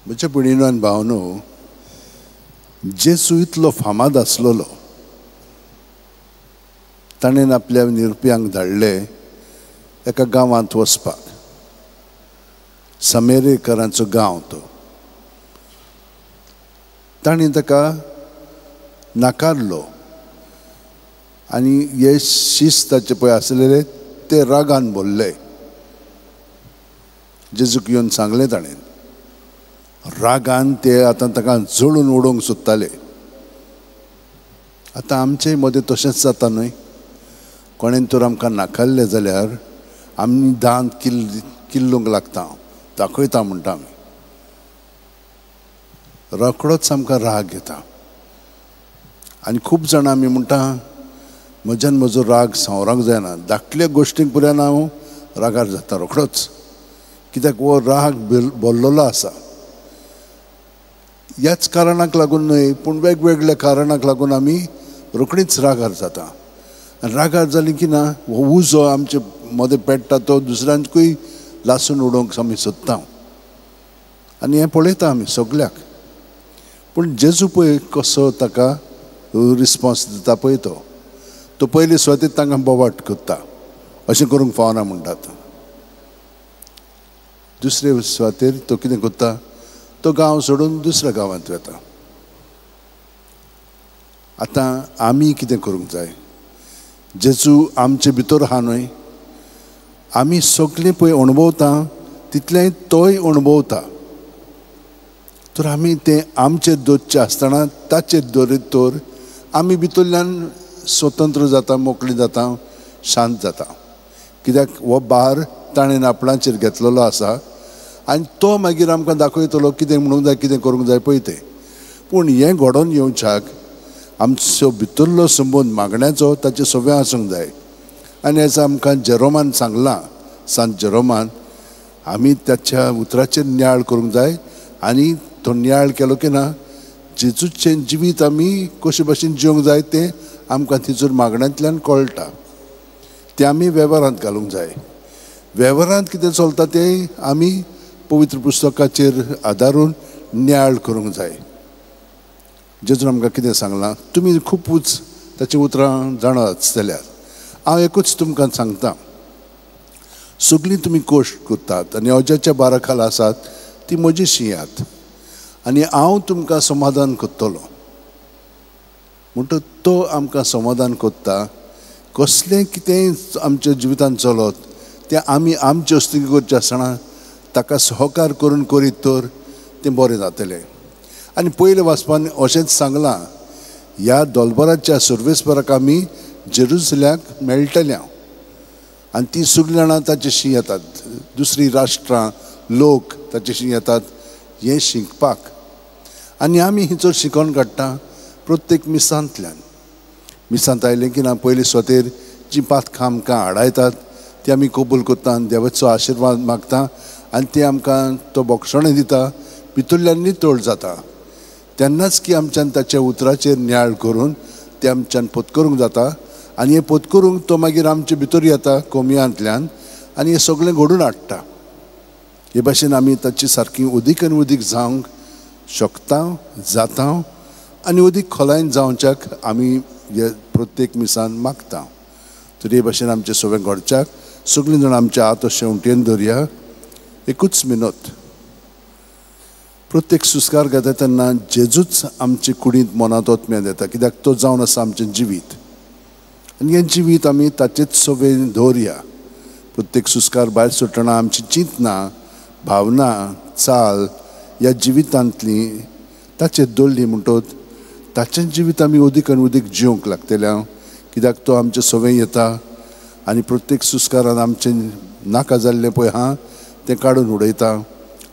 म्हज्या भयणीनो आनी भावनो, जेजू इतलो फामाद आसलेलो, ताणें आपल्या निरप्यांक धाडले एका गांवांत वचपाक. समेरेकरांचो गांव तो. ताणें ताका नाकारलो आनी हे शिस्त ताचे पळय आसलेले ते रागान बोल्ले. जेजूक येवन सांगलें ताणें. रागान ते आतां ताका जळून उडोवंक सोदताले. आतां आमचे मदें तशेंच जाता न्हय? कोणेन तर आमकां नाकारलें जाल्यार आमी दांत किल्लूंक लागता, दाखयता म्हणटा आमी. रोखडोच आमकां राग येता आनी खूब जाणां आमी म्हणटा म्हज्यान म्हजो राग सांवरांक जायना. धाकल्या गोश्टींक पुराय हांव रागार जाता रोखडोच, कित्याक हो राग भरलेलो आसा. ह्याच कारणाक लागून न्हय, पूण वेगवेगळ्या कारणाक लागून आमी रोखडीच रागार जाता. आनी रागार जाली की ना हो उजो आमचे मदें पेट्टा तो दुसऱ्यांकूय लासून उडोवंक आमी सोदता आनी हें पळयता आमी सगल्याक. पूण जेजू पळय कसो ताका रिस्पोन्स दिता पळय. तो तो पयले सुवातेर तांकां बोवाट करता, अशें करूंक फावना म्हणटात. दुसरे सुवातेर तो कितें करता, तो गांव सोडून दुसऱ्या गांवांत वता. आतां आमी कितें करूंक जाय? जेजू आमचे भितर आहा न्हय? आमी सगळें पळय अणभवता तितलेंय तोय अणभवता. तर आमी तें आमचेर दवरचें आसतना ताचेर दवरीत तर आमी भितरल्यान स्वतंत्र जाता, मोकळी जाता, शांत जाता. कित्याक हो भार ताणें आपणाचेर घेतलेलो आसा आनी तो मागीर आमकां दाखयतलो कितें म्हणूंक जाय, कितें करूंक जाय पळय तें. पूण हें घडोवन येवच्याक आमचो भितरलो संबंद मागण्याचो ताचे सगळें आसूंक जाय. आनी हें आमकां जेरोमान सांगलां, सांत जेरोमान, आमी ताच्या उतराचेर नियाळ करूंक जाय आनी तो नियाळ केलो की ना जेजूचें जिवीत आमी कशे भाशेन जिवंक जाय तें आमकां थंयसर मागण्यांतल्यान कळटा. तें आमी वेव्हारांत घालूंक जाय. वेव्हारांत कितें चलता तें आमी पवित्र पुस्तकाचेर आदारून नियाळ करूंक जाय. जेजून आमकां कितें सांगलां तुमी खुबूच ताचीं उतरां जाणा आसतल्यात. हांव एकूच तुमकां सांगता, सगळीं तुमी कश्ट करतात आनी अजाच्या बारा खाला आसात ती म्हजी शियात आनी हांव तुमकां समाधान करतलो. म्हणटच तो आमकां समाधान करता. कसलें कितेंय आमच्या जिवितांत चलत तें आमी आमचे हस्तुकीं करचें आसतना ताका सहकार करून करीत तर तें बरें जातलें. आनी पयलें वाचपान अशेंच सांगलां, ह्या दोलबराच्या सर्वेस्पराक आमी जेरुसल्याक मेळटले आनी ती सगळीं जाणां ताचेशी येतात, दुसरीं राष्ट्रां लोक ताचेशी येतात हें शिकपाक. आनी आमी हिचो शिकोवन काडटा प्रत्येक मिसांतल्यान. मिसांत आयलें की ना पयले सुवातेर जीं पातकां आमकां आडायतात ती आमी कबूल करता आनी देवाचो आशिर्वाद मागता आनी ते आमकां तो बक्षणें दिता, भितरल्यान नितळ जाता. तेन्नाच की आमच्यान ताच्या उतराचेर नियाळ करून तें आमच्यान पोतकरूंक जाता आनी हें पोतकरूंक तो मागीर आमचे भितर येता कोमियांतल्यान आनी हें सगळें घडून हाडटा. हे भाशेन आमी ताची सारकी उदीक आनी उदीक जावंक शकता, जाता आनी उदीक खोलायेन जावच्याक आमी हे प्रत्येक मिसान मागता. तर हे भाशेन आमचें सगळें घडच्याक सगळीं जाणां आमच्या हात अशें उमटेन धरया. एकूच मिनत, प्रत्येक सुस्कार घेता तेन्ना जेजूच आमचे कुडींत मनांत ओतम्यान येता, कित्याक तो जावन आसा आमचें जिवीत आनी हें जिवीत आमी ताचेच सगळें दवरया. प्रत्येक सुस्कार भायर सुटना आमची चिंतना, भावना, चाल ह्या जिवितांतली ताचेर दवरली म्हणटच ताचें जिवीत आमी उदीक आनी उदीक जिवंक लागतलें. कित्याक तो आमचें सगळें येता आनी प्रत्येक सुस्कारान आमचें नाका जाल्लें पळय आहा तें काडून उडयता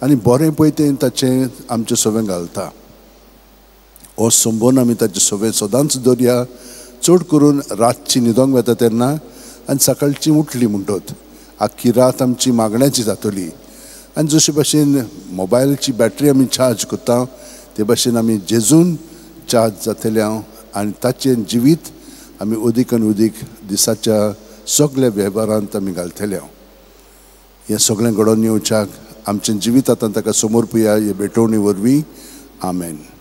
आनी बरें पळय तें ताचें आमचें सगळें घालता. हो संबंद आमी ताचें सगळें सदांच दवरया, चड करून रातची न्हिदोंक वता तेन्ना आनी सकाळची उठली म्हणटत आख्खी रात आमची मागण्याची जातली. आनी जशे भाशेन मोबायलची बॅटरी आमी चार्ज करता ते भाशेन आमी जेजून चार्ज जातले आनी ताचें जिवीत आमी उदीक आनी उदीक दिसाच्या सगल्या वेव्हारांत आमी घालतले. हें सगळें घडोवन येवच्याक आमचें जिवीत आतां ताका समर्पुया हे भेटवणी वरवीं. आमेन.